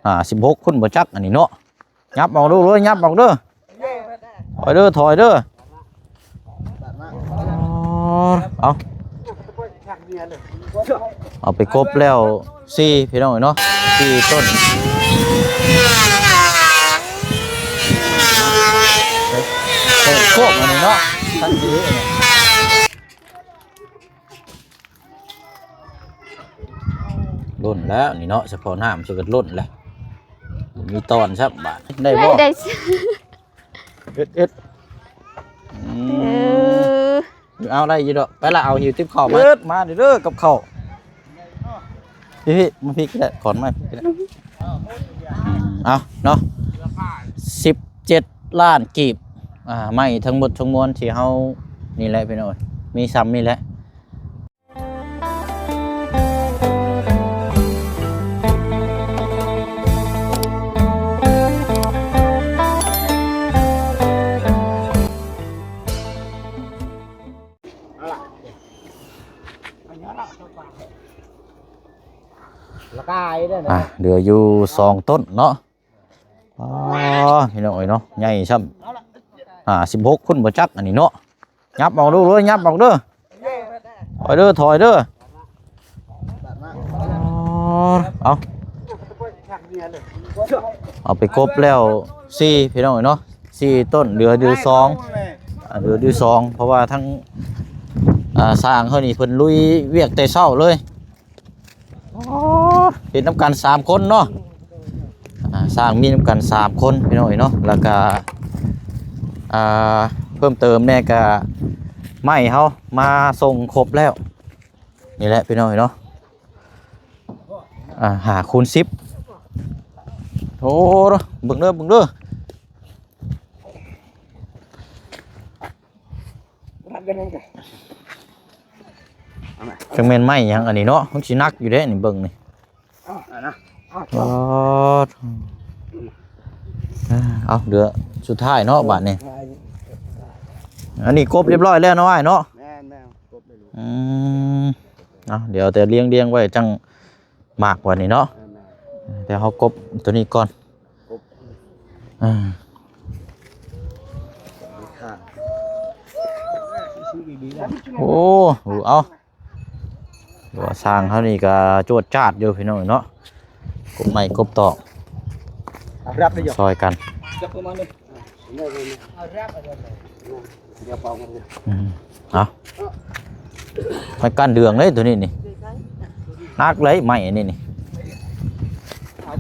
ຫ້າສິບຫົກພຸ້ນບໍ່ຈັກ ອັນນີ້ເນາະ. ຫຍັບອອກດູເດີ ຫຍັບອອກເດີ ຖອຍເດີ ຖອຍເດີ. ອໍ ເອົາ ເອົາໄປກົບແລ້ວສີ່ ພີ່ນ້ອງເອີຍເນາະ ສີ່ຕົ້ນ. ໂອ້ ໂຄກອັນນີ້ເນາະ ທັງທີ່ນີ້ ລົ້ນແລ້ວນີ້ເນາະ ສະເພາະນ້ຳຊິກໍລົ້ນແລ້ວ ບໍ່ມີຕອນຊ້ຳບາດ. ໄດ້ບໍ່? ໄດ້ ເຮັດ ເຮັດ ອືມ ເອີ ເອົາໄດ້ຢູ່ດອກ. ໄປລະ ເອົາຫິ້ວຕິບເຂົ້າມາ ເອີ ມາເດີກັບເຂົ້າ. ພີ່ໆ ມາພີ້ກໍໄດ້ ຂອນມາພີ້ກໍໄດ້. ອືມ ເອົາເນາະ ສິບເຈັດລ້ານກີບ. ອ່າ ໄມ້ທັງໝົດທັງມວນທີ່ເຮົານີ້ແຫຼະ ພີ່ນ້ອງເອີຍ ມີຊ່ຳນີ້ແຫຼະ. ລະກາຍເດ້ ອ່າ ເຫຼືອຢູ່ສອງຕົ້ນເນາະ. ອໍ ພີ່ນ້ອງເອີຍເນາະ ໃຫຍ່ຊ້ຳ ຫ້າສິບຫົກພຸ້ນບໍ່ຈັກ ອັນນີ້ເນາະ. ຫຍັບອອກດູເດີ ຫຍັບອອກເດີ ຖອຍເດີ ຖອຍເດີ. ອໍ ເອົາ ເອົາໄປກົບແລ້ວສີ່ ພີ່ນ້ອງເອີຍເນາະ ສີ່ຕົ້ນ ເຫຼືອຢູ່ສອງ ອ່າ ເຫຼືອຢູ່ສອງ ເພາະວ່າທາງ ອ່າ ຊ່າງເຮົານີ້ເພິ່ນລຸຍວຽກແຕ່ເຊົ້າເລີຍ. ອໍ ເຮັດນຳກັນສາມຄົນເນາະ ອ່າ ຊ່າງມີນຳກັນສາມຄົນ ພີ່ນ້ອງເອີຍເນາະ. ແລ້ວກະ ອ່າ ເພີ່ມເຕີມແດ່ກະໄມ້ເຮົາມາສົ່ງຄົບແລ້ວ ນີ້ແຫຼະ ພີ່ນ້ອງເອີຍເນາະ. ອ່າ ຫ້າຄູນສິບ ໂອ້ ເບິ່ງເດີ ເບິ່ງເດີ. ຈັກແມ່ນໄມ້ຫຍັງອັນນີ້ເນາະ ມັນຊິໜັກຢູ່ເດ້ນີ້ ເບິ່ງນີ້. ເອົານະ ເອົາ ເອົາ ເຫຼືອສຸດທ້າຍເນາະບາດນີ້. ອັນນີ້ກົບຮຽບຮ້ອຍແລ້ວເນາະອ້າຍເນາະ? ແມ່ນໆ ກົບໄດ້ຢູ່. ອືມ ເອົາ ດຽວແຕ່ລຽງໆໄວ້ຈັ່ງໝາກບາດນີ້ເນາະ. ແມ່ນໆ ແຕ່ເຮົາກົບຕົວນີ້ກ່ອນ. ກົບ ອ່າ ໂອ້ ເອົາ ວ່າຊ່າງເຮົານີ້ກໍຈວດຈາດຢູ່ພີ່ນ້ອງເນາະ ກົບໄມ້ກົບຕອກ ຮັບໄດ້ຢູ່ ຊ່ອຍກັນ. ອືມ ເອົາ ໄມ້ກ້ານເດືອງເດ້ຕົວນີ້ນີ້ ໜັກເລີຍໄມ້ອັນນີ້ນີ້. ເອົາ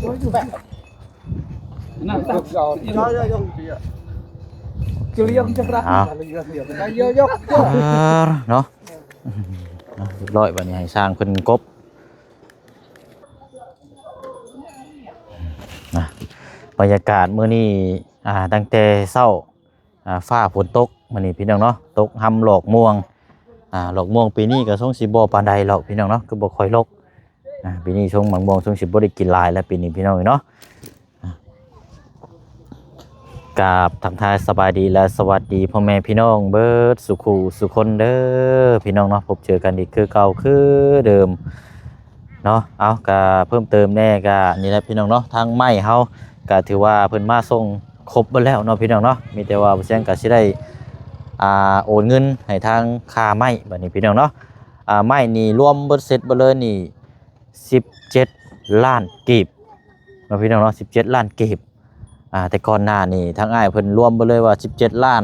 ເນາະ ຮຽບຮ້ອຍ ບາດນີ້ໃຫ້ຊ່າງເພິ່ນກົບ. ນະ ບັນຍາກາດມື້ນີ້ ອ່າ ຕັ້ງແຕ່ເຊົ້າ ອ່າ ຟ້າຝົນຕົກມື້ນີ້ພີ່ນ້ອງເນາະ ຕົກຮຳຫຼອກມ່ວງ. ອ່າ ຫຼອກມ່ວງປີນີ້ກໍຊົງຊິບໍ່ປານໃດຫຼອກພີ່ນ້ອງເນາະ ຄືບໍ່ຄ່ອຍລົກ. ອ່າ ປີນີ້ຊົງໝາກມ່ວງຊົງຊິບໍ່ໄດ້ກິນຫຼາຍແລ້ວປີນີ້ພີ່ນ້ອງເນາະ. ອ່າ ກາບທັກທາຍສະບາຍດີ ແລະ ສະຫວັດດີພໍ່ແມ່ພີ່ນ້ອງເບິດສູ່ຄູ່ສູ່ຄົນເດີພີ່ນ້ອງເນາະ. ພົບເຈີກັນອີກຄືເກົ່າຄືເດີມເນາະ. ເອົາ ກະເພີ່ມເຕີມແດ່ ກະນີ້ແຫຼະພີ່ນ້ອງເນາະ ທາງໄມ້ເຮົາກະຖືວ່າເພິ່ນມາສົ່ງຄົບເບິດແລ້ວເນາະພີ່ນ້ອງເນາະ. ມີແຕ່ວ່າບໍ່ແຊງກະຊິໄດ້ ອ່າ ໂອນເງິນໃຫ້ທາງຄ່າໄມ້ບາດນີ້ພີ່ນ້ອງເນາະ. ອ່າ ໄມ້ນີ້ລວມເບິດເສັດເບິດເລີຍນີ້ ສິບເຈັດລ້ານກີບເນາະພີ່ນ້ອງເນາະ ສິບເຈັດລ້ານກີບ. ອ່າ ແຕ່ກ່ອນໜ້ານີ້ທາງອ້າຍເພິ່ນລວມເບິດເລີຍວ່າສິບເຈັດລ້ານ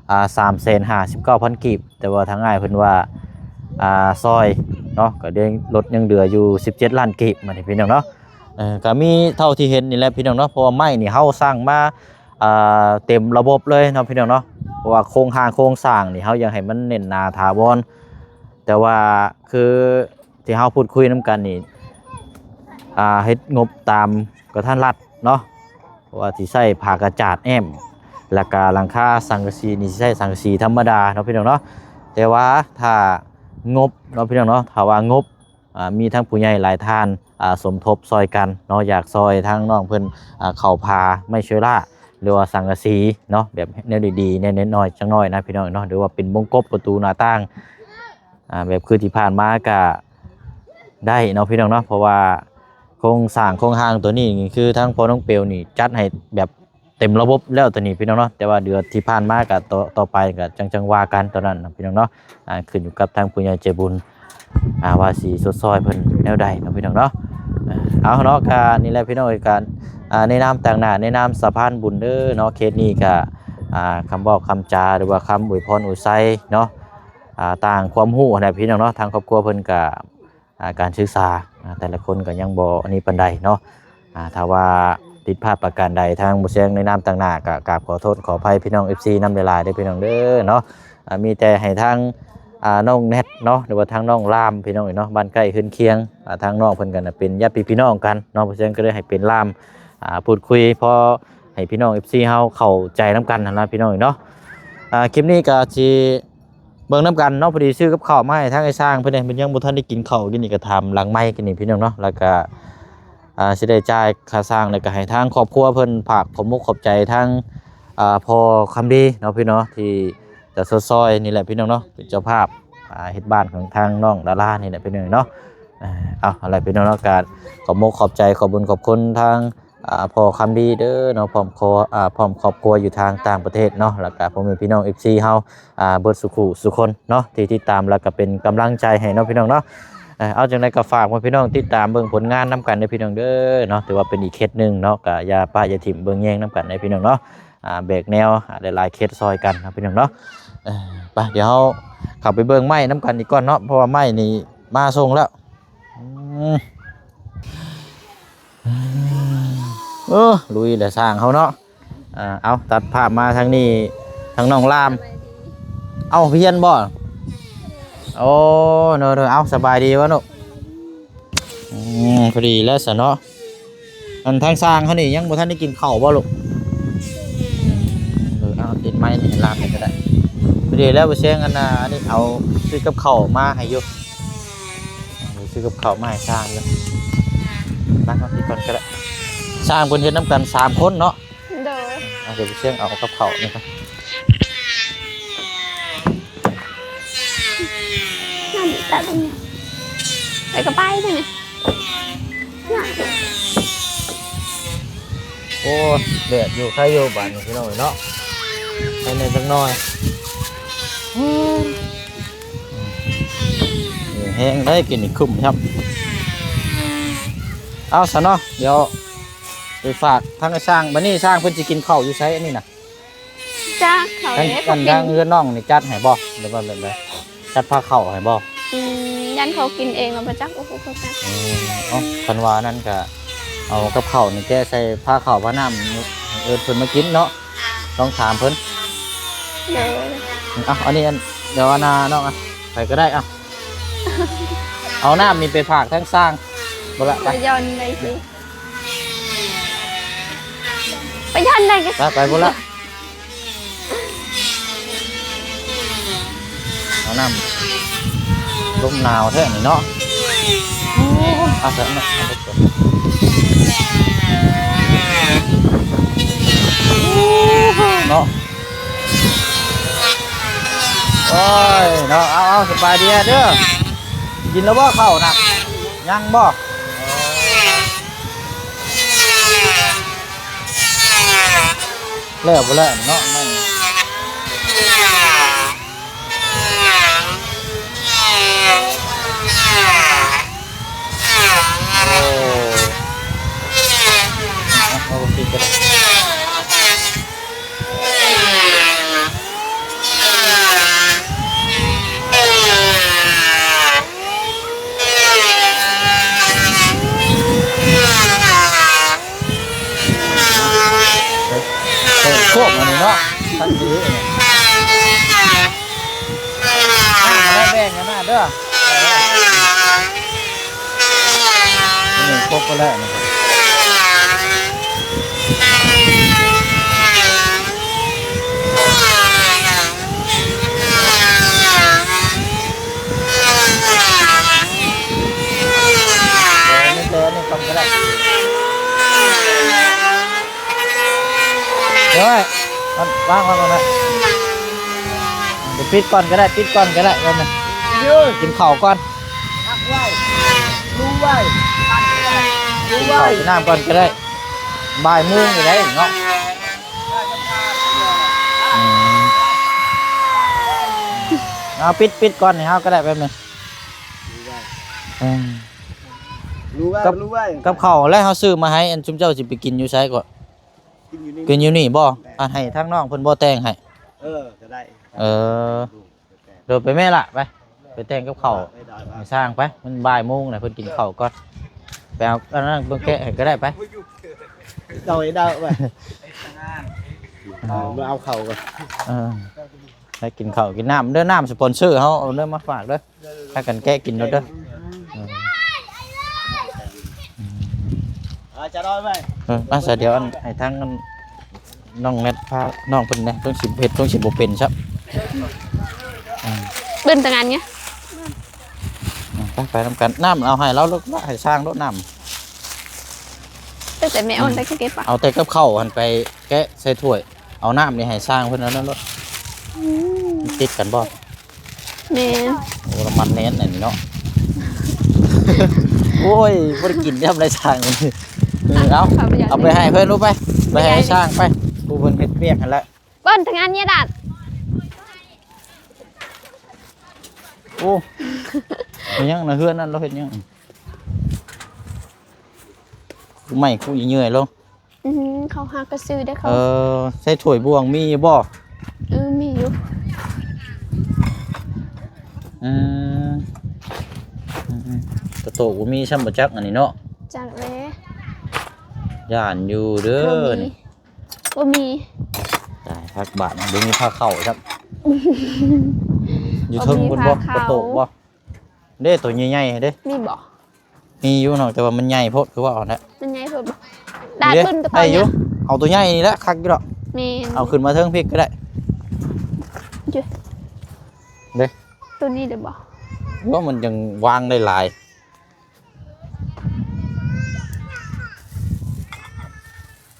ອ່າ ສາມແສນຫ້າສິບເກົ້າພັນກີບ ແຕ່ວ່າທາງອ້າຍເພິ່ນວ່າ ອ່າ ຊ່ອຍເນາະ ກໍໄດ້ລົດຍັງເຫຼືອຢູ່ສິບເຈັດລ້ານກີບມານີ້ພີ່ນ້ອງເນາະ. ເອີ ກໍມີເທົ່າທີ່ເຫັນນີ້ແຫຼະພີ່ນ້ອງເນາະ ເພາະວ່າໄມ້ນີ້ເຮົາສັ່ງມາ ອ່າ ເຕັມລະບົບເລີຍເນາະພີ່ນ້ອງເນາະ ເພາະວ່າໂຄງຮ່າງໂຄງສ້າງນີ້ເຮົາຢາກໃຫ້ມັນແໜ້ນໜາຖາວອນ ແຕ່ວ່າຄື ທີ່ເຮົາພູດຄຸຍນຳກັນນີ້ ອ່າ ເຮັດງົບຕາມກະທັນລັດເນາະ ເພາະວ່າຊິໃຊ້ຜ້າກະຈາດແອ້ມ ແລ້ວກະຫຼັງຄາສັງກະສີນີ້ຊິໃຊ້ສັງກະສີທຳມະດາເນາະພີ່ນ້ອງເນາະ. ແຕ່ວ່າຖ້າງົບເນາະພີ່ນ້ອງເນາະ ຖ້າວ່າງົບ ອ່າ ມີທັງຜູ້ໃຫຍ່ຫຼາຍທ່ານ ອ່າ ສົມທົບຊ່ອຍກັນເນາະ ຢາກຊ່ອຍທາງນ້ອງເພິ່ນ ອ່າ ເຂົ້າຜ້າໄມ້ເຊີລາ ຫຼືວ່າສັງກະສີເນາະ ແບບແນວດີໆ ແນວນ້ອຍໆ ຈັກໜ້ອຍນະພີ່ນ້ອງເນາະ ຫຼືວ່າເປັນວົງກົບປະຕູໜ້າຕ່າງ ອ່າ ແບບຄືທີ່ຜ່ານມາກະໄດ້ເນາະພີ່ນ້ອງເນາະ ເພາະວ່າ ງສ້າງໂຄງຮ່າງໂຕນີ້ນີ້ ຄືທາງພໍ່ນ້ອງເປວນີ້ຈັດໃຫ້ແບບເຕັມລະບົບແລ້ວໂຕນີ້ພີ່ນ້ອງເນາະ. ແຕ່ວ່າເດືອນທີ່ຜ່ານມາກໍຕໍ່ ຕໍ່ໄປກໍຈັ່ງ ຈັ່ງວ່າກັນໂຕນັ້ນນະພີ່ນ້ອງເນາະ. ອ່າ ຂຶ້ນຢູ່ກັບທາງຜູ້ໃຫຍ່ໃຈບຸນ ອ່າ ວ່າຊິຊົດຊ່ອຍເພິ່ນແນວໃດເນາະພີ່ນ້ອງເນາະ. ເອີ ເອົາເນາະ ກໍນີ້ແຫຼະພີ່ນ້ອງເອີຍ ກໍ ອ່າ ໃນນາມຕາງໜ້າ ໃນນາມສະພານບຸນເດີເນາະ ເຂດນີ້ກໍ ອ່າ ຄຳເວົ້າຄຳຈາ ຫຼືວ່າຄຳອວຍພອນອວຍໄຊເນາະ ອ່າ ຕ່າງຄວາມຮູ້ຫັ້ນແຫຼະພີ່ນ້ອງເນາະ. ທາງຄອບຄົວເພິ່ນກໍ ອ່າ ການສຶກສາ ອ່າ ແຕ່ລະຄົນກໍຍັງບໍ່ອັນນີ້ປານໃດເນາະ. ອ່າ ຖ້າວ່າຜິດພາດປະການໃດ ທາງບໍ່ແຊງໃນນາມຕາງໜ້າກໍກາບຂໍໂທດຂໍອະໄພພີ່ນ້ອງເອັຟຊີນຳຫຼາຍໆເດີພີ່ນ້ອງເດີເນາະ. ອ່າ ມີແຕ່ໃຫ້ທາງ ອ່າ ນ້ອງແນັດເນາະ ຫຼືວ່າທາງນ້ອງລາມພີ່ນ້ອງເອີຍເນາະ ບ້ານໃກ້ເຮືອນຄຽງ ອ່າ ທາງນ້ອງເພິ່ນກໍເປັນຍາດພີ່ນ້ອງກັນເນາະ. ເພິ່ນກໍເລີຍໃຫ້ເປັນລ່າມ ອ່າ ພູດຄຸຍ ພໍໃຫ້ພີ່ນ້ອງເອັຟຊີເຮົາເຂົ້າໃຈນຳກັນຫັ້ນລະພີ່ນ້ອງເອີຍເນາະ. ອ່າ ຄລິບນີ້ກໍຊິເບິ່ງນຳກັນເນາະ ພໍດີຊື້ກັບເຂົ້າມາໃຫ້ທາງອ້າຍຊ້າງເພິ່ນເດ ເພິ່ນຍັງບໍ່ທັນໄດ້ກິນເຂົ້າ ກິນນີ້ກໍຖາມຫຼັງໄມກິນນີ້ພີ່ນ້ອງເນາະ. ແລ້ວກໍ ອ່າ ຊິໄດ້ຈ່າຍຄ່າສ້າງ ແລ້ວກໍໃຫ້ທາງຄອບຄົວເພິ່ນຝາກຂອບມຸກຂອບໃຈທາງ ອ່າ ພໍ່ຄຳດີເນາະພີ່ເນາະ ທີ່ຈະຊົດຊ່ອຍນີ້ແຫຼະພີ່ນ້ອງເນາະ ເປັນເຈົ້າພາບ ອ່າ ເຮັດບ້ານຂອງທາງນ້ອງດາລານີ້ແຫຼະພີ່ນ້ອງເນາະ. ເອົາ ເອົາລະພີ່ນ້ອງເນາະ ກະຂອບມຸກຂອບໃຈ ຂອບບຸນຂອບຄຸນທາງ ອ່າ ພໍ່ຄຳດີເດີເນາະ ພ້ອມຄອບ ອ່າ ພ້ອມຄອບຄົວຢູ່ທາງຕ່າງປະເທດເນາະ ແລ້ວກະພໍ່ແມ່ພີ່ນ້ອງເອັຟຊີເຮົາ ອ່າ ເບິດສູ່ຄູ່ສູ່ຄົນເນາະ ທີ່ຕິດຕາມ ແລ້ວກະເປັນກຳລັງໃຈໃຫ້ເນາະພີ່ນ້ອງເນາະ. ເອີ ເອົາ ຈັ່ງໃດກໍຝາກໃຫ້ພີ່ນ້ອງຕິດຕາມເບິ່ງຜົນງານນຳກັນເດີພີ່ນ້ອງເດີເນາະ. ຖືວ່າເປັນອີກເຂດໜຶ່ງເນາະ ກະຢ່າປະຢ່າຖິ້ມເບິ່ງແຍງນຳກັນເດີພີ່ນ້ອງເນາະ. ອ່າ ແບກແນວ ອ່າ ຫຼາຍໆເຂດຊ່ອຍກັນເນາະພີ່ນ້ອງເນາະ. ເອີ ໄປ ດຽວເຮົາເຂົ້າໄປເບິ່ງໄມ້ນຳກັນອີກກ່ອນເນາະ ເພາະວ່າໄມ້ນີ້ມາສົ່ງແລ້ວ. ອືມ ເອີ ລຸຍແຫຼະຊ່າງເຮົາເນາະ. ອ່າ ເອົາ ຕັດພາບມາທາງນີ້ ທາງນ້ອງລາມ. ເອົ້າ ຮຽນບໍ່? ໂອ້ ໂດຍໆ ເອົາ ສະບາຍດີວະລູກ? ອືມ ພໍດີແລ້ວຊະເນາະ. ອັນທາງຊ່າງເຮົານີ້ຍັງບໍ່ທັນໄດ້ກິນເຂົ້າບໍ່ລູກ? ເອີ ເອົາ ຕິດໄມນີ້ໃຫ້ລາມໃຫ້ກໍໄດ້. ພໍດີແລ້ວ ບໍ່ແຊງ ອັນນ່າ ອັນນີ້ເອົາຊື້ກັບເຂົ້າມາໃຫ້ຢູ່ ຊື້ກັບເຂົ້າມາໃຫ້ຊ່າງຢູ່. ມາ ມາ ທີ່ກ່ອນກໍໄດ້ ຊ່າງເພິ່ນເຮັດນຳກັນສາມຄົນເນາະ. ໂດຍ ອ່າ ດຽວໄປເຊື່ອງເອົາກັບເຂົ້ານີ້ກ່ອນ. ນັ້ນແຫຼະ ໄປກໍໄປເດ້ນີ້. ໂອ້ຍ ແດດຢູ່ ໃຄຢູ່ບາດນີ້ພີ່ນ້ອງເອີຍເນາະ ໃຄແດ່ຈັກໜ້ອຍ. ໂອ້ຍ ແຮງໄດ໋ ກິນນີ້ຄຸ້ມຊ້ຳ. ເອົາຊະເນາະ ດຽວ ໄປຝາກທາງຊ່າງ. ບັດນີ້ຊ່າງເພິ່ນຊິກິນເຂົ້າຢູ່ໃສອັນນີ້ນະ? ຈັກເຂົາ ທາງ ເດ້ ເຂົາກິນ ທາງເຮືອນນ້ອງນີ້ຈັດໃຫ້ບໍ່ ຫຼືວ່າແບບໃດ? ຈັດພາເຂົ້າໃຫ້ບໍ່? ອືມ ຢ້ານເຂົາກິນເອງແລ້ວບໍ່ຈັກ. ໂອ້ໂຫ ບໍ່ຈັກ. ອືມ ເອົ້າ ຄັນວ່ານັ້ນກະເອົາກັບເຂົ້ານີ້ແກະໃສ່ພາເຂົ້າພານ້ຳ ເອີ້ນເພິ່ນມາກິນເນາະ. ລອງຖາມເພິ່ນ. ໂດຍ ເອົາ ອັນນີ້ ອັນ ດຽວອັນນ່າ ນ້ອງ ອະ ໃຜກໍໄດ້ ເອົາ ເອົານ້ຳນີ້ໄປຝາກທາງຊ່າງ. ບໍ່ລະ ໄປ ໄປຢ່ອນໄດ້ຊິ ໄປຢ່ອນໄດ້ກໍ ໄປ ໄປພຸ້ນລະ. ເອົານ້ຳ ລົມໜາວແທ້ນີ້ເນາະ. ໂອ້ ເອົາເຖາະເນາະ ເອົາໄປກ່ອນເນາະ. ໂອ້ຍເນາະ ເອົາ ເອົາ ສະບາຍດີເດີ. ກິນແລ້ວບໍ່ເຂົ້ານະ? ຍັງບໍ່? ແລ້ວບໍ່ແລ້ວເນາະ ມັນ ໂອ້ ເອົາ ເອົາ ເອົາ ພວກອັນນີ້ເນາະ ທັນດີນີ້ ອ່າ ມາແບ່ງກັນນະເດີ. ນີ້ຄົບໄປແລ້ວນີ້ ເອີ ນີ້ແຕ່ອັນນີ້ກ່ອນກໍໄດ້. ໂອ້ຍ ວາງ ວາງ ວາງ ໄປ ປິດກ່ອນກໍໄດ້ ປິດກ່ອນກໍໄດ້ ກິນເຂົ້າກ່ອນ. ຮັກໄວ້ ຮູ້ໄວ້ ຮັກໄວ້. ກິນເຂົ້າກິນນ້ຳກ່ອນກໍໄດ້ ບ່າຍໂມງນີ້ໄດ້ເນາະ. ອືມ ເອົາ ປິດ ປິດກ່ອນໃຫ້ເຮົາກໍໄດ້ແປັບໜຶ່ງ. ເອີ ກັບ ກັບເຂົ້າແລ້ວເຮົາຊື້ມາໃຫ້ ອັນຊຸມເຈົ້າຊິໄປກິນຢູ່ໃສກໍ? ກິນຢູ່ນີ້ ກິນຢູ່ນີ້ບໍ່? ແມ່ນ ອັນໃຫ້ທາງນ້ອງເພິ່ນບໍ່ແຕ່ງໃຫ້? ເອີ ກໍໄດ້. ເອີ ໂດດໄປແມ່ລະ ໄປ ໄປແຕ່ງກັບເຂົ້າ ໄປ ໄດ້ ໄດ້ ໃຫ້ຊ່າງໄປ ມັນບ່າຍໂມງແລ້ວ ເພິ່ນກິນເຂົ້າກ່ອນ. ເອີ ໄປເອົາອັນນັ້ນເບິ່ງແກະໃຫ້ກໍໄດ້ໄປ ເອົາໃຫ້ດາວໄປ ເອີ ມາເອົາເຂົ້າກ່ອນ. ເອີ ໄປກິນເຂົ້າກິນນ້ຳເດີ ນ້ຳສະປອນເຊີເຮົາເອົາເດີ ມາຝາກເດີ. ພາກັນແກະກິນໂລດເດີ. ເອີ ເອີ ຈະລອຍໄວ້ ເອີ ອາ ສະ ດຽວອັນ ໃຫ້ທາງອັນ ນ້ອງແມັດພານ້ອງເພິ່ນແດ່ ເພິ່ນຊິເຮັດ ເພິ່ນຊິບໍ່ເປັນຊ້ຳ. ອືມ ເບິ່ງແຕ່ງານໄງ. ອືມ ໄປ ໄປນຳກັນ ນ້ຳເອົາໃຫ້ລາວໂລດ ໃຫ້ຊ່າງໂລດນ້ຳ. ເອີ ແຕ່ແມ່ອ່ອນໄດ້ເກັບປະ ເອົາແຕ່ກັບເຂົ້າຫັ້ນໄປແກະໃສ່ຖ້ວຍ ເອົານ້ຳນີ້ໃຫ້ຊ່າງເພິ່ນເອົານັ້ນໂລດ. ອືມ ຕິດກັນບໍ່? ແມ່ນ. ໂອ້ ລະມັນແໜ້ນອັນນີ້ເນາະ. ໂອ້ຍ ບໍ່ໄດ້ກິນຍາມໃດຊ່າງ. ເອີ ເອົາ ເອົາໄປໃຫ້ເພິ່ນລູກໄປ ໄປໃຫ້ຊ່າງໄປ ຜູ້ເພິ່ນເຮັດວຽກຫັ້ນແຫຼະ. ເບິ່ງທາງນັ້ນເນຍດາດ. ໂອ້ ເຮັດຫຍັງນະ ເຮືອນນັ້ນລາວເຮັດຫຍັງ? ໄມ້ຄຸເຫຍື່ອຍລົງ. ອື ເຂົາຫາກະຊື້ໄດ້ເຂົາ. ເອີ ໃສ່ຖ້ວຍບ່ວງມີຢູ່ບໍ່? ເອີ ມີຢູ່. ອື ອື ອື ກະໂຕກບໍ່ມີຊ້ຳບໍ່ຈັກອັນນີ້ເນາະ. ຈັກແຫຼະ ຢ້ານຢູ່ເດີ ບໍ່ມີ ນີ້ ບໍ່ມີ. ຕາຍ ພັກບາດບໍ່ມີພາເຂົ້າຊ້ຳ. ຢູ່ເທິງພຸ້ນບໍ່? ບໍ່ມີພາເຂົ້າ ກະໂຕກບໍ່? ເດ້ ໂຕໃຫຍ່ໆເດ້ ມີບໍ່? ມີຢູ່ເນາະ ແຕ່ວ່າມັນໃຫຍ່ໂພດ ຄືວ່າຫັ້ນແຫຼະ ມັນໃຫຍ່ໂພດບໍ່? ດາດເບິ່ງກະເປົາໃຫຍ່ ເອົາໂຕໃຫຍ່ນີ້ແຫຼະ ຄັກຢູ່ດອກ. ແມ່ນ ເອົາຂຶ້ນມາເທິງພີ້ກໍໄດ້. ເດ້ ໂຕນີ້ໄດ້ບໍ່? ວ່າມັນຍັງວາງໄດ້ຫຼາຍ.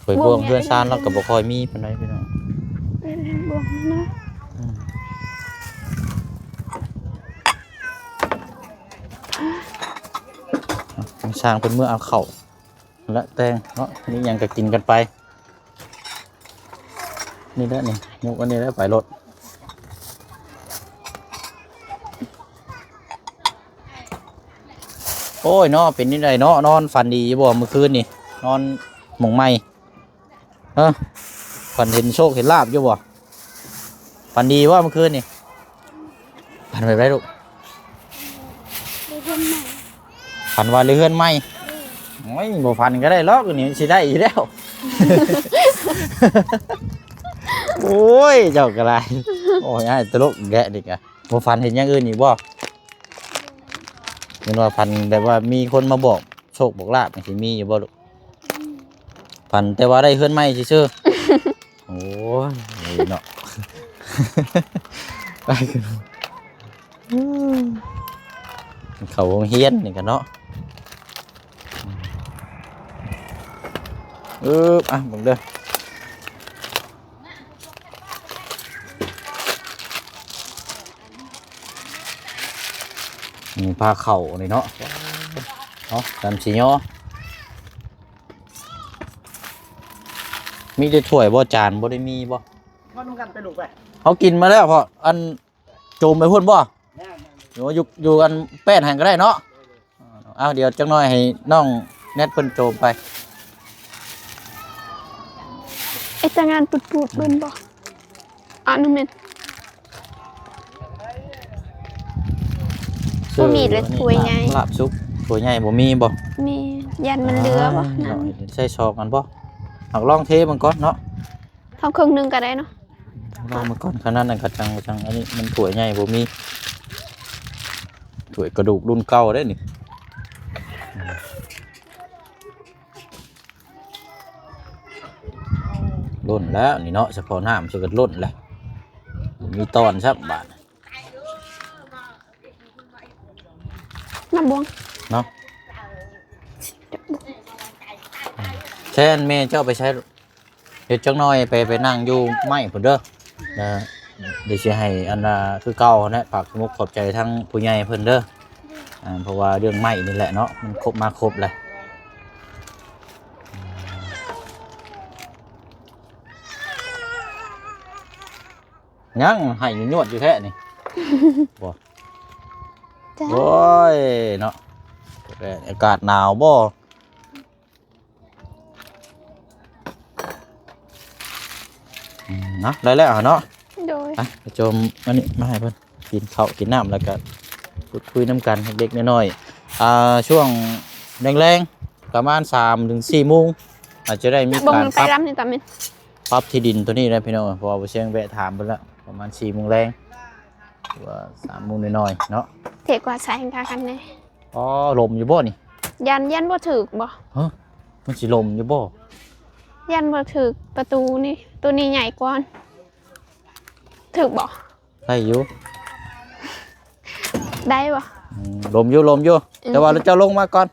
ຖ້ວຍບ່ວງເຮືອນຊານລາວກໍບໍ່ຄ່ອຍມີປານໃດພີ່ນ້ອງ. ບ່ວງນະ ອືມ ຊ່າງເພິ່ນເມືອເອົາເຂົ້າ ແລະແຕ່ງເນາະ ມີຫຍັງກໍກິນກັນໄປ. ນີ້ແຫຼະນີ້ ຍົກອັນນີ້ແຫຼະໄປໂລດ. ໂອ້ຍເນາະ ເປັນຈັ່ງໃດເນາະ ນອນຝັນດີຢູ່ບໍ່ມື້ຄືນນີ້? ນອນໝ່ອງໃໝ່ ເອີ ຝັນເຫັນໂຊກເຫັນລາບຢູ່ບໍ່? ຝັນດີບໍ່ມື້ຄືນນີ້? ຝັນແບບໃດລູກ? ຝັນວ່າໄດ້ເຮືອນໃໝ່. ໂອ້ຍ ບໍ່ຝັນກໍໄດ້ລອກ ນີ້ຊິໄດ້ຢູ່ແລ້ວ. ໂອ້ຍ ເຈົ້າກໍຫຼາຍ. ໂອ້ຍ ອ້າຍຕະຫຼົກແກະນີ້ກະ ບໍ່ຝັນເຫັນຢ່າງອື່ນອີກບໍ່? ແມ່ນວ່າຝັນແບບວ່າມີຄົນມາບອກໂຊກບອກລາບ ມັນຊິມີຢູ່ບໍ່ລູກ? ຝັນແຕ່ວ່າໄດ້ເຮືອນໃໝ່ຊື່ໆ. ໂອ້ຍເນາະ ໄປ ເຂົ້າໂຮງຮຽນນີ້ກະເນາະ. ອືບ ອ່ະ ເບິ່ງເດີ ນີ້ພາເຂົ້ານີ້ເນາະ ເນາະ ຕາມສີຍໍ. ມີແຕ່ຖ້ວຍບໍ່? ຈານບໍ່ໄດ້ມີບໍ່? ເຮົາກິນມາແລ້ວເພາະ ອັນ ໂຈມໄປພຸ້ນບໍ່? ແມ່ນໆ ໂອ້ ຢູ່ ຢູ່ອັນແປ້ນຫັ້ນກໍໄດ້ເນາະ. ເອົາ ດຽວຈັກໜ້ອຍໃຫ້ນ້ອງແນັດເພິ່ນໂຈມໄປ. ເຮັດແຕ່ງານປູດໆເບິ່ງບໍ່? ອະນຸເມັດ ບໍ່ມີແລ້ວຖ້ວຍໃຫຍ່ ລາບສຸກ ຖ້ວຍໃຫຍ່ບໍ່ມີບໍ່? ມີ ຢ້ານມັນເຫຼືອບໍ່? ອ່າ ນັ້ນ ໃສ່ຊອກມັນບໍ່? ເອົາລອງເທເບິ່ງກ່ອນເນາະ. ເທົ່າເຄິ່ງໜຶ່ງກໍໄດ້ເນາະ ລອງມາກ່ອນ. ຂະໜາດນັ້ນກໍຈັ່ງ ຈັ່ງ ອັນນີ້ມັນຖ້ວຍໃຫຍ່ບໍ່ມີ ຖ້ວຍກະດູກລຸ້ນເກົ່າເດ້ນີ້. ລົ້ນແລ້ວນີ້ເນາະ ສະເພາະນ້ຳຊິກໍລົ້ນແລ້ວ ບໍ່ມີຕອນຊ້ຳບາດ. ນ້ຳບ່ວງເນາະ ແຊນແມ່ເຈົ້າໄປໃສ? ດຽວຈັກໜ້ອຍໄປ ໄປນັ່ງຢູ່ໄມ້ພຸ້ນເດີ ດຽວຊິໃຫ້ອັນນ່າ ຄືເກົ່າຫັ້ນແຫຼະ ຝາກຂອບອົກຂອບໃຈທາງຜູ້ໃຫຍ່ເພິ່ນເດີ. ອ່າ ເພາະວ່າເລື່ອງໄມ້ນີ້ແຫຼະເນາະ ມັນຄົບມາຄົບແຫຼະ. ຍັງໃຫ້ຍວດຢູ່ແທ້ນີ້ ບໍ່ ຈ້າ ໂອ້ຍເນາະ ອາກາດໜາວບໍ່? ອືມ ເນາະ ໄດ້ແລ້ວເນາະ ໂດຍ ໄປ ໄປໂຈມອັນນີ້ມາໃຫ້ເພິ່ນ ກິນເຂົ້າກິນນ້ຳ ແລ້ວກະພູດຄຸຍນຳກັນເລັກໆນ້ອຍໆ ອ່າ ຊ່ວງແລງໆ ປະມານສາມເຖິງສີ່ໂມງ ອາດຈະໄດ້ມີການປັບ ປັບທີ່ດິນໂຕນີ້ແຫຼະພີ່ນ້ອງ ເພາະວ່າບໍ່ຊຽງແວະຖາມເພິ່ນລະ ປະມານສີ່ໂມງແລງ ຫຼືວ່າສາມໂມງນ້ອຍໆເນາະ ເທກວາດໃສ່ກັນແດ່ ອໍ ລົມຢູ່ບໍ່ນີ້? ຢ້ານ ຢ້ານບໍ່ຖືກບໍ່? ຮະ ມັນຊິລົມຢູ່ບໍ່? ຢ້ານບໍ່ຖືກປະຕູນີ້ ໂຕນີ້ໃຫຍ່ກວ່າ ຖືກບໍ່? ໄດ້ຢູ່ ໄດ້ບໍ່? ອືມ ລົມຢູ່ ລົມຢູ່ ອືມ ແຕ່ວ່າເຈົ້າລົງມາກ່ອນ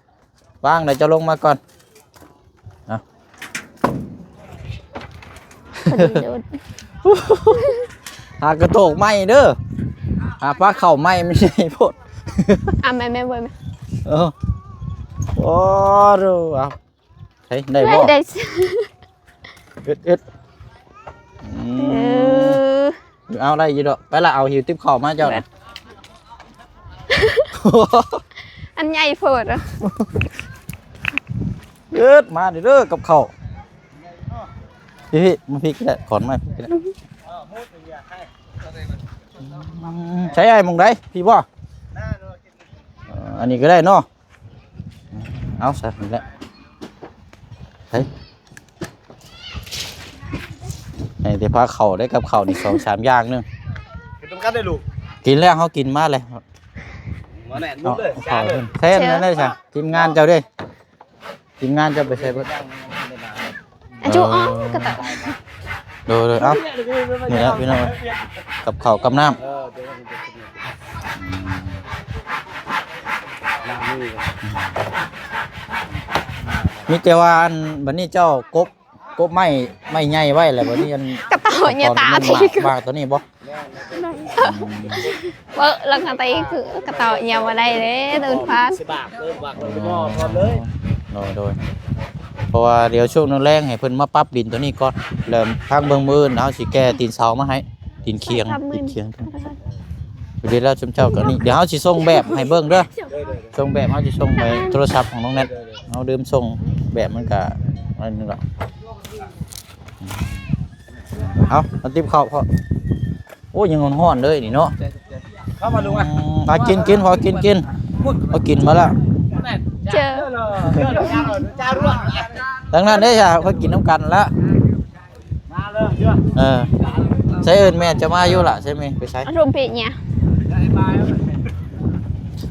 ວາງແລ້ວເຈົ້າລົງມາກ່ອນ ເອົາ ພໍດີໂດດ ຫາກະໂຕກໃໝ່ເດີ ຫາປາເຂົ້າໃໝ່ ມັນໃຫຍ່ໂພດ ອ່ະ ແມ່ ແມ່ເວີຍ ເອີ ໂອ້ ເອົາ ໃຊ້ໄດ້ບໍ່? ໄດ້ ເຮັດ ເຮັດ ອືມ ເອີ ເອົາໄດ້ຢູ່ດອກ ໄປລະ ເອົາຫິວຕິບເຂົ້າມາເຈົ້ານະ ອັນໃຫຍ່ໂພດ ເອີ ມາເດີກັບເຂົ້າ ພີ່ໆ ມາພີ້ກໍໄດ້ ຂອນມາພີ້ກໍໄດ້ ອືມ ໃຊ້ໄອ້ໝ່ອງໃດ ພີ້ບໍ່? ເອີ ອັນນີ້ກໍໄດ້ເນາະ ເອົາ ໃສ່ນີ້ແຫຼະ ເຮີ້ຍ ໃຫ້ແຕ່ພາເຂົ້າໄດ້ກັບເຂົ້ານີ້ ສອງສາມຢ່າງໜຶ່ງ ກິນນຳກັນເດີລູກ ກິນແລ້ວ ເຮົາກິນມາແລ້ວ ມາແໜ້ນໝົດເລີຍ ເອົາເຂົ້າເພິ່ນ ໃສ່ອັນນັ້ນໄດ້ຊະ ທີມງານເຈົ້າເດ້ ທີມງານເຈົ້າໄປໃສ່ເບິດ ອາຈຸ ເອີ ອໍ ກະຕະ ໂດຍໆ ເອົ້າ ນີ້ແຫຼະພີ່ນ້ອງ ກັບເຂົ້າກັບນ້ຳ ມີແຕ່ວ່າອັນ ບັດນີ້ເຈົ້າກົບ ກົບໄມ້ ໄມ້ໃຫຍ່ໄວ້ແລ້ວ ບັດນີ້ອັນ ກະເຕົາເຫຍຍະຕາ ມາກ ມາກໂຕນີ້ບໍ່? ເບິ່ງລະກະຕີຄືກະເຕົາເຫຍຍະບໍ່ໄດ້ເດ້ ໂດນພາດ ຊິບາກເລີຍ ບາກເລີຍ ພໍເລີຍ ໂດຍໆ ເພາະວ່າດຽວຊ່ວງແລງໃຫ້ເພິ່ນມາປັບດິນໂຕນີ້ກ່ອນ ແລ້ວທາງເບິ່ງມື້ອື່ນເຮົາຊິແກ່ຕີນເສົາມາໃຫ້ ຕີນຄຽງ ຕີນຄຽງ ພໍດີແລ້ວ ຊຸມເຈົ້າກໍນີ້ ດຽວເຮົາຊິສົ່ງແບບໃຫ້ເບິ່ງເດີ ໂດຍໆ ສົ່ງແບບ ເຮົາຊິສົ່ງໃນໂທລະສັບຂອງນ້ອງແນັດ ເຮົາລືມສົ່ງແບບ ມັນກະອັນໜຶ່ງລະ ເອົາ ມາຕິບເຂົ້າເພາະ ໂອ້ຍ ຍັງຮ້ອນໆເລີຍນີ້ເນາະ ເຂົ້າມາລຸງ ອືມ ມາກິນ ກິນ ພໍກິນ ກິນ ພໍກິນມາແລ້ວ ເຈີ ທາງນັ້ນເດ້ ເຮົາກິນນຳກັນລະ ເອີ ໃສເອີ້ນແມ່ຈະມາຢູ່ລະ ໃສແມ່ໄປໃສ ອາລົມເພຍ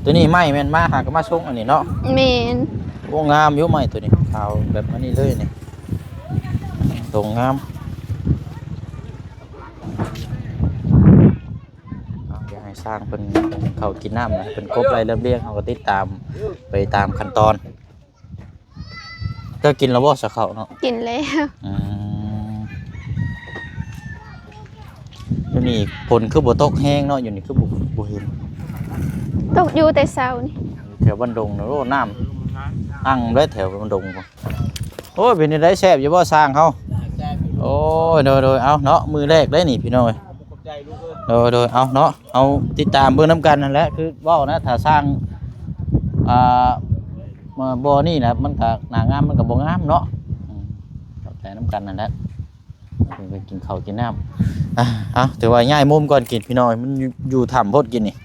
ໂຕນີ້ໄມ້ແມ່ນມາຫາກໍມາສົ່ງອັນນີ້ເນາະ ແມ່ນ ໂອ້ ງາມຢູ່ໄມ້ໂຕນີ້ ຂາວແບບອັນນີ້ເລີຍນີ້ ຕົງງາມ ເອົາ ດຽວໃຫ້ຊ່າງເພິ່ນເຂົ້າກິນນ້ຳນະ ເພິ່ນກົບໄລ່ລຳລຽງ ເຮົາກໍຕິດຕາມໄປຕາມຂັ້ນຕອນ. ເຈົ້າກິນແລ້ວບໍ່ ສາເຂົ້າເນາະ? ກິນແລ້ວ ອືມ ຢູ່ນີ້ຝົນຄືບໍ່ຕົກແຮງເນາະ ຢູ່ນີ້ຄືບໍ່ ບໍ່ເຫັນ ຕົກຢູ່ແຕ່ເຊົ້ານີ້ ແຖວບ້ານດົງນະ ໂອ້ ນ້ຳອັ່ງເລີຍແຖວບ້ານດົງພຸ້ນ ໂອ້ຍ ເປັນຈັ່ງໃດ ແຊບຢູ່ບໍ່ຊ່າງເຮົາ? ໂອ້ຍ ໂດຍໆ ເອົາເນາະ ມື້ແລກເດ້ນີ້ພີ່ນ້ອງເອີຍ ໂດຍໆ ເອົາເນາະ ເຮົາຕິດຕາມເບິ່ງນຳກັນຫັ້ນແຫຼະ ຄືເວົ້ານະ ຖ້າຊ່າງ ອ່າ ມາບໍ່ນີ້ນະ ມັນກະໜ້າງາມ ມັນກະບໍ່ງາມເນາະ ອືມ ເຂົ້າໃຈນຳກັນຫັ້ນແຫຼະ ເພິ່ນໄປກິນເຂົ້າກິນນ້ຳ ອ່າ ເອົາ ຖືວ່າຍ້າຍມຸມກ່ອນກິນ ພີ່ນ້ອງ ມັນຢູ່ ຢູ່ຖ້ຳໂພດກິນນີ້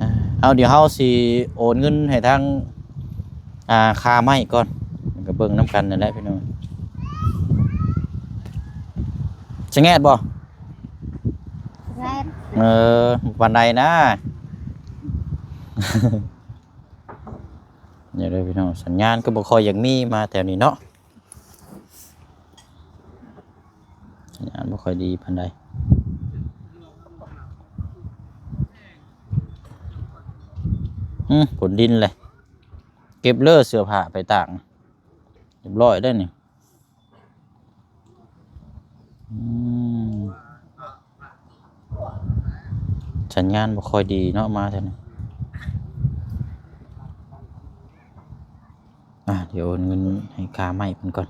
ອ່າ ເອົາ ດຽວເຮົາຊິໂອນເງິນໃຫ້ທາງ ອ່າ ຄ່າໄມ້ກ່ອນ ມັນກະເບິ່ງນຳກັນນັ້ນແຫຼະພີ່ນ້ອງ ສະແງດບໍ່? ສະແງດ ເອີ ປານໃດນະ ນີ້ເດີພີ່ນ້ອງ ສັນຍານກໍບໍ່ຄ່ອຍຢາກມີມາແຖວນີ້ເນາະ ສັນຍານບໍ່ຄ່ອຍດີປານໃດ ອືມ ຝົນດິນເລີຍ ເກັບເລີເສື້ອຜ້າໄປຕາກ ຮຽບຮ້ອຍໄດ້ນີ້. ອືມ ສັນຍານບໍ່ຄ່ອຍດີເນາະ ມາເທື່ອນີ້ ອ່າ ດຽວໂອນເງິນໃຫ້ຄ່າໄມ້ເພິ່ນກ່ອນ.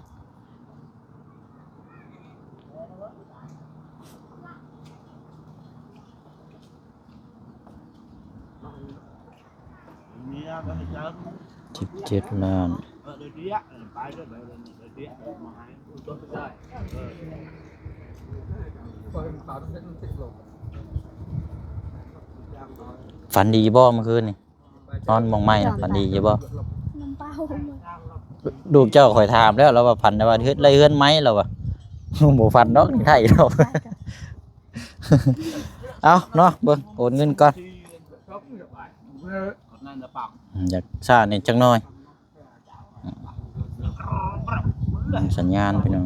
ເຈັດລ້ານ. ຝັນດີບໍ່ມື້ຄືນນີ້? ນອນໝ່ອງໃໝ່ນະ ຝັນດີຢູ່ບໍ່? ນຳເປົ່າ. ລູກເຈົ້າຂ້ອຍຖາມແລ້ວ ລາວວ່າຝັນໄດ້ວ່າເຮັດໄດ້ເຮືອນໃໝ່ ລາວວ່າ ບໍ່ຝັນດອກ ໄດ້ດອກ. ເອົາເນາະ ເບິ່ງໂອນເງິນກ່ອນ ຢາກຊ້າແດ່ຈັກໜ້ອຍ. ສັນຍານພີ່ນ້ອງ.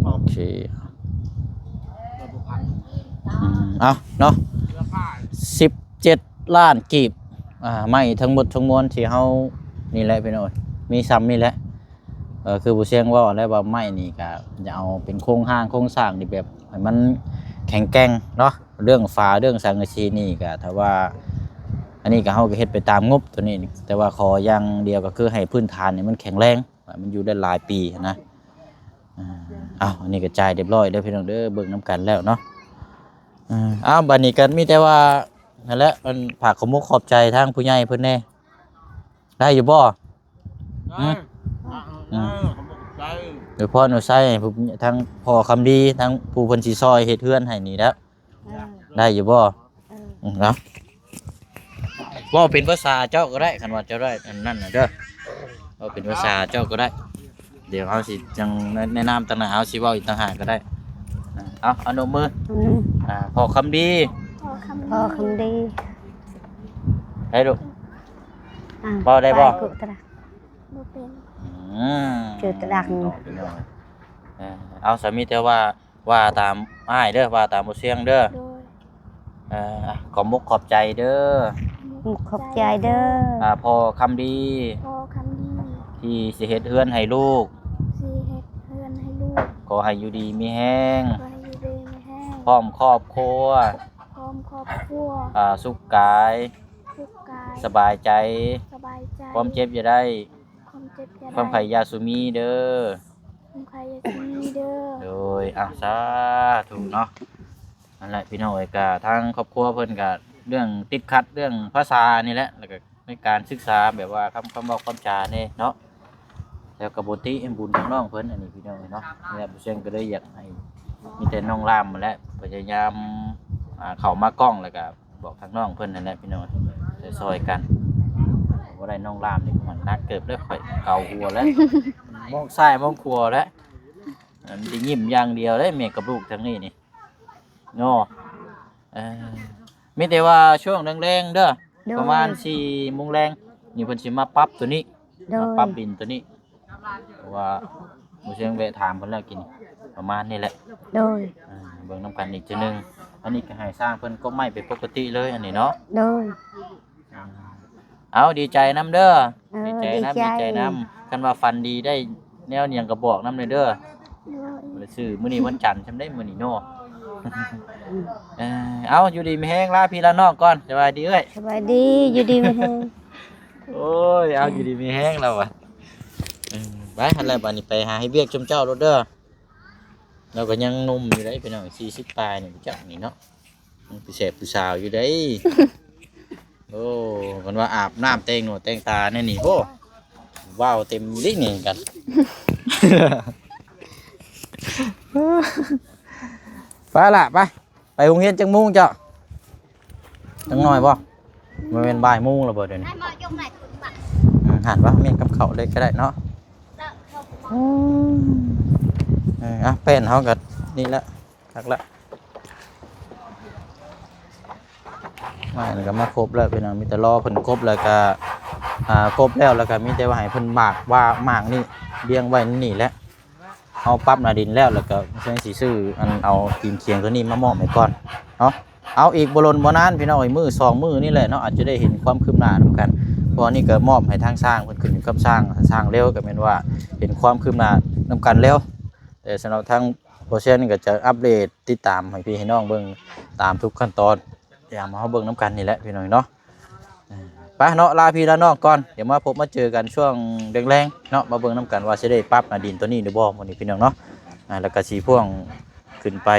ໂອເຄ ອືມ ເອົາເນາະ ສິບເຈັດລ້ານກີບ. ອ່າ ໄມ້ທັງໝົດທັງມວນທີ່ເຮົານີ້ແຫຼະພີ່ນ້ອງ ມີຊ່ຳນີ້ແຫຼະ. ເອີ ຄືຜູ້ຊຽງເວົ້າແຫຼະວ່າໄມ້ນີ້ກະຈະເອົາເປັນໂຄງຮ່າງໂຄງສ້າງທີ່ແບບໃຫ້ມັນແຂງແກ່ງເນາະ. ເລື່ອງຝາເລື່ອງສັງກະສີນີ້ກະ ຖ້າວ່າ ອັນນີ້ກະເຮົາກະເຮັດໄປຕາມງົບໂຕນີ້ ແຕ່ວ່າຂໍຢ່າງດຽວກະຄືໃຫ້ພື້ນຖານນີ້ມັນແຂງແຮງ ໃຫ້ມັນຢູ່ໄດ້ຫຼາຍປີຫັ້ນນະ. ອ່າ ເອົາ ອັນນີ້ກະຈ່າຍຮຽບຮ້ອຍເດີພີ່ນ້ອງເດີ ເບິ່ງນຳກັນແລ້ວເນາະ. ອ່າ ເອົາ ບາດນີ້ກະມີແຕ່ວ່າ ນັ້ນແຫຼະ ອັນ ຝາກຂອບມຸກຂອບໃຈທາງຜູ້ໃຫຍ່ເພິ່ນແດ່ ໄດ້ຢູ່ບໍ່? ໄດ້. ອືມ ເອີ ຂອບໃຈ ອວຍພອນອວຍໄຊໃຫ້ຜູ້ ທັງພໍ່ຄຳດີ ທັງຜູ້ເພິ່ນຊິຊ່ອຍເຮັດເຮືອນໃຫ້ນີ້ແຫຼະ. ເອີ ໄດ້ຢູ່ບໍ່? ເອີ ອືມ ເນາະ ເວົ້າເປັນພາສາເຈົ້າກໍໄດ້ ຄັນວ່າເຈົ້າໄດ້ອັນນັ້ນນະເດີ ເວົ້າເປັນພາສາເຈົ້າກໍໄດ້. ດຽວເຮົາຊິຈັ່ງແນະນຳຕ່າງຫາກ ເຮົາຊິເວົ້າອີກຕ່າງຫາກກໍໄດ້. ເອົາ ອະນຸມື ອືມ ອ່າ ພໍ່ຄຳດີ ພໍ່ຄຳດີ ພໍ່ຄຳດີ ໄດ້ລູກ? ອ່າ ເວົ້າໄດ້ບໍ່? ບໍ່ເປັນ. ອືມ ເອົາ ສາມີແຕ່ວ່າ ວ່າຕາມອ້າຍເດີ ວ່າຕາມບໍ່ຊຽງເດີ. ໂດຍ ເອີ ຂອບມຸກຂອບໃຈເດີ ຂອບມຸກຂອບໃຈເດີ ອ່າ ພໍ່ຄຳດີ ພໍ່ຄຳດີ ທີ່ຊິເຮັດເຮືອນໃຫ້ລູກ ຊິເຮັດເຮືອນໃຫ້ລູກ ຂໍໃຫ້ຢູ່ດີມີແຮງ ຂໍໃຫ້ຢູ່ດີມີແຮງ ພ້ອມຄອບຄົວ ພ້ອມຄອບຄົວ ອ່າ ສຸກກາຍ ສຸກກາຍ ສະບາຍໃຈ ສະບາຍໃຈ ຄວາມເຈັບຢ່າໄດ້ ຄວາມເຈັບຢ່າໄດ້ ຄວາມໄຂ້ຢ່າສູ່ມີເດີ ຄວາມໄຂ້ຢ່າສູ່ມີເດີ. ໂດຍ ອ່າ ສາທຸເນາະ. ນັ້ນແຫຼະພີ່ນ້ອງເອີຍ ກະທາງຄອບຄົວເພິ່ນກະເລື່ອງຕິດຂັດເລື່ອງພາສານີ້ແຫຼະ ແລ້ວກະໃນການສຶກສາແບບວ່າຄຳ ຄຳເວົ້າຄຳຈາແດ່ເນາະ ແລ້ວກະບໍ່ຕິບຸນຂອງນ້ອງເພິ່ນ ອັນນີ້ພີ່ນ້ອງເອີຍເນາະ. ແລ້ວຜູ້ຊຽງກະເລີຍຢາກໃຫ້ ມີແຕ່ນ້ອງລາມຫັ້ນແຫຼະ ພະຍາຍາມ ອ່າ ເຂົ້າມາກ້ອງ ແລ້ວກະ ບອກທາງນ້ອງເພິ່ນນັ້ນແຫຼະພີ່ນ້ອງ ຊ່ອຍໆກັນ. ບໍ່ໄດ້ນ້ອງລາມນີ້ມັນໜັກເກີບເດີ ຂ້ອຍເກົາຫົວແລ້ວ ມອງຊ້າຍມອງຂວາແລ້ວ ອັນໄດ້ຍິ້ມຢ່າງດຽວເດ້ ແມ່ກັບລູກທາງນີ້ນີ້ເນາະ. ເອີ ມີແຕ່ວ່າຊ່ວງແລງໆເດີ ໂດຍ ປະມານສີ່ໂມງແລງນີ້ເພິ່ນຊິມາປັບໂຕນີ້ ໂດຍ ມາປັບດິນໂຕນີ້ ເພາະວ່າໝູ່ຊຽງແວະຖາມເພິ່ນແລ້ວກິນ ປະມານນີ້ແຫຼະ. ໂດຍ ອ່າ ເບິ່ງນຳກັນອີກເທື່ອໜຶ່ງ. ອັນນີ້ກະໃຫ້ຊ່າງເພິ່ນກົບໄມ້ເປັນປົກກະຕິເລີຍ ອັນນີ້ເນາະ. ໂດຍ ອ່າ ເອົາ ດີໃຈນຳເດີ. ເອີ ດີໃຈນຳ ດີໃຈ ດີໃຈນຳ. ຄັນວ່າຝັນດີໄດ້ແນວຫຍັງກະບອກນຳແດ່ເດີ. ໂດຍ ຊື້ ມື້ນີ້ວັນຈັນຊ່ຳໄດ໋ ມື້ນີ້ເນາະ. ເອີ ເອົາ ຢູ່ດີມີແຮງ ລາພີ່ລານ້ອງກ່ອນ. ສະບາຍດີເອື້ອຍ. ສະບາຍດີ ຢູ່ດີມີແຮງ. ໂອ້ຍ ເອົາ ຢູ່ດີມີແຮງລາວວ່າ. ເອີ ໄປຫັ້ນແຫຼະ ບາດນີ້ໄປຫາເຮັດວຽກຊຸມເຈົ້າໂລດເດີ. ລາວກະຍັງໜຸ່ມຢູ່ເດ້ພີ່ນ້ອງ ສີ່ສິບປາຍນີ້ ຈັກນີ້ເນາະ ຍັງເປັນແສບຜູ້ສາວຢູ່ເດ້. ໂອ້ ຄັນວ່າອາບນ້ຳແຕ່ງໜ້າແຕ່ງຕາແນວນີ້ ໂອ້ ວ້າວເຕັມລິນີ້ກັນ. ໄປລະ ໄປ. ໄປໂຮງຮຽນຈັກໂມງເຈົ້າ? ຈັກໜ້ອຍບໍ່? ບໍ່ແມ່ນບ່າຍໂມງແລ້ວບໍ່ດຽວນີ້? ອືມ ຫັ້ນວ່າ ແມ່ນກັບເຂົ້າເລີຍກະໄດ້ເນາະ. ອືມ ເອີ ອ່ະ ແປ້ນເຮົາກະນີ້ແຫຼະ ຄັກລະ. ມາແລ້ວກະມາຄົບແລ້ວພີ່ນ້ອງ ມີແຕ່ລໍເພິ່ນກົບແລ້ວກະ ອ່າ ກົບແລ້ວ ແລ້ວກະມີແຕ່ວ່າໃຫ້ເພິ່ນໝາກວ່າ ໝາກນີ້ລຽງໄວ້ນີ້ແຫຼະ. ເຮົາປັບໜ້າດິນແລ້ວ ແລ້ວກະຊິຊື້ອັນ ເອົາຕີນຂຽງໂຕນີ້ມາມອບໃຫ້ກ່ອນເນາະ. ເອົາ ອີກບໍ່ດົນບໍ່ນານພີ່ນ້ອງເອີຍ ມື້ສອງມື້ນີ້ແຫຼະເນາະ ອາດຈະໄດ້ເຫັນຄວາມຄືບໜ້ານຳກັນ. ເພາະວ່ານີ້ກະມອບໃຫ້ທາງຊ່າງເພິ່ນຂຶ້ນຢູ່ກັບຊ່າງ ຊ່າງເລວກະແມ່ນວ່າເຫັນຄວາມຄືບໜ້ານຳກັນແລ້ວ. ແຕ່ສຳລັບທາງບໍ່ແຊນນີ້ກະຈະອັບເດດຕິດຕາມໃຫ້ພີ່ໃຫ້ນ້ອງເບິ່ງຕາມທຸກຂັ້ນຕອນ. ດຽວມາເຮົາເບິ່ງນຳກັນນີ້ແຫຼະພີ່ນ້ອງເນາະ. ໄປເນາະ ລາພີ່ລານ້ອງກ່ອນ ດຽວມາພົບມາເຈີກັນຊ່ວງແລງໆເນາະ ມາເບິ່ງນຳກັນວ່າຊິໄດ້ປັບໜ້າດິນໂຕນີ້ຫຼືບໍ່ມື້ນີ້ພີ່ນ້ອງເນາະ. ອ່າ ແລ້ວກະຊິພວງ ຂຶ້ນໄປ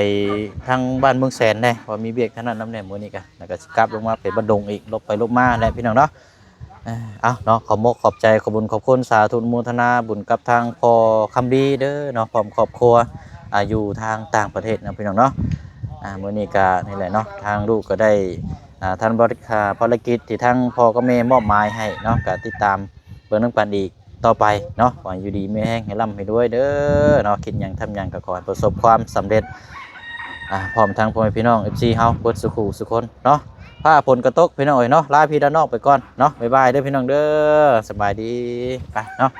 ທາງບ້ານເມືອງແສນແດ່ ເພາະມີວຽກທາງນັ້ນນຳແດ່ມື້ນີ້ກະ ແລ້ວກະຊິກັບລົງມາເປັນບ້ານດົງອີກ ຫຼົບໄປຫຼົບມາແຫຼະພີ່ນ້ອງເນາະ. ເອີ ເອົາເນາະ ຂໍມົກຂອບໃຈ ຂໍບຸນຂອບຄຸນ ສາທຸອະນຸໂມທະນາບຸນກັບທາງພໍ່ຄຳດີເດີເນາະ ພ້ອມຄອບຄົວ ອາ ຢູ່ທາງຕ່າງປະເທດເນາະພີ່ນ້ອງເນາະ. ອາ ມື້ນີ້ກະນີ້ແຫຼະເນາະ ທາງລູກກະໄດ້ ອາ ທ່ານບໍລິ ອາ ພາລະກິດທີ່ທາງພໍ່ກັບແມ່ມອບໝາຍໃຫ້ເນາະ ກະຕິດຕາມເບິ່ງນຳກັນອີກຕໍ່ໄປເນາະ. ຂໍໃຫ້ຢູ່ດີມີແຮງ ໃຫ້ລ່ຳໃຫ້ລວຍເດີເນາະ ຄິດຫຍັງທຳຫຍັງກະຂໍໃຫ້ປະສົບຄວາມສຳເລັດ ອາ ພ້ອມທັງພໍ່ແມ່ພີ່ນ້ອງ ເອັຟຊີ ເຮົາເບິດສູ່ຄູ່ສູ່ຄົນເນາະ. ຟ້າຝົນກະຕົກພີ່ນ້ອງເອີຍເນາະ ລາພີ່ລານ້ອງໄປກ່ອນເນາະ ບາຍບາຍເດີພີ່ນ້ອງເດີ ສະບາຍດີ ໄປເນາະ.